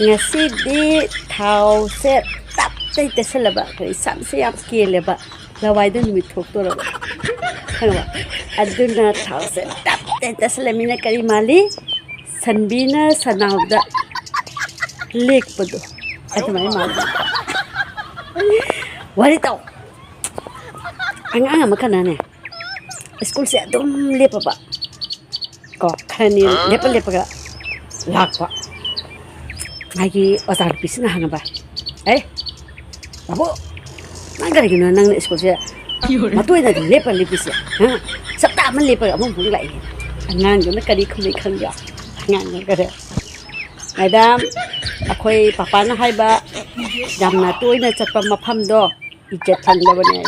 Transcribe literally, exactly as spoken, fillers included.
ꯉꯁꯤꯗꯤ ꯊꯥꯎꯁꯦ ꯇꯞ ꯇꯩ ꯇꯩꯁꯜꯂꯕ, ꯑꯩꯈꯣꯏ ꯁꯝꯁꯦ ꯌꯥꯝ ꯀꯦꯜꯂꯦꯕ, ꯂꯋꯥꯏꯗ ꯅꯨꯃꯤꯠ ꯊꯣꯛꯇꯣꯔꯕ, ꯈꯪꯉꯕ? ꯑꯗꯨꯅ ꯊꯥꯎꯁꯦ ꯇꯞ ꯇꯩ ꯇꯩꯁꯜꯂꯃꯤꯅ ꯀꯔꯤ ꯃꯥꯜꯂꯤ? ꯁꯟꯕꯤꯅ ꯁꯅꯥꯎꯗ ꯂꯦꯛꯄꯗꯣ ꯑꯗꯨꯃꯥꯏꯅ ꯃꯥꯜꯂꯤ꯫ ꯋꯥꯔꯤ ꯇꯧ꯫ ꯑꯉꯥꯡ ꯑꯃꯈꯛꯅꯅꯦ ꯁ꯭ꯀꯨꯜꯁꯦ ꯑꯗꯨꯝ ꯂꯦꯞꯄꯕ ꯀꯣ, ꯈꯔꯅꯤ ꯂꯦꯞꯄ ꯂꯦꯞꯄꯒ ꯂꯥꯛꯄ꯫ ꯃꯥꯒꯤ ꯑꯣꯖꯥ ꯅꯨꯄꯤꯁꯤꯅ ꯍꯪꯉꯕ, "ꯑꯦ ꯕꯥꯕꯨ, ꯅꯪ ꯀꯔꯤꯒꯤꯅꯣ ꯅꯪꯅ ꯁ꯭ꯀꯨꯜꯁꯦ ꯃꯇꯣꯏꯅ ꯑꯗꯨꯝ ꯂꯦꯞꯄ ꯂꯦꯞꯄꯤꯁꯦ? ꯍꯥ? ꯁꯞꯇꯥ ꯑꯃ ꯂꯦꯞꯄꯒ ꯑꯃꯨꯛ ꯑꯃꯨꯛ ꯂꯥꯛꯏ"꯫ ꯑꯉꯥꯡꯗꯨꯅ ꯀꯔꯤ ꯈꯨꯝꯃꯤ ꯈꯪꯕ꯭ꯔꯥ? ꯑꯉꯥꯡꯗꯨꯅ ꯀꯔꯤ, "ꯃꯦꯗꯥꯝ, ꯑꯩꯈꯣꯏ ꯄꯥꯄꯥꯅ ꯍꯥꯏꯕ ꯌꯥꯝꯅ ꯇꯣꯏꯅ ꯆꯠꯄ ꯃꯐꯝꯗꯣ ꯏꯖꯠ ꯐꯪꯗꯕꯅꯦ"꯫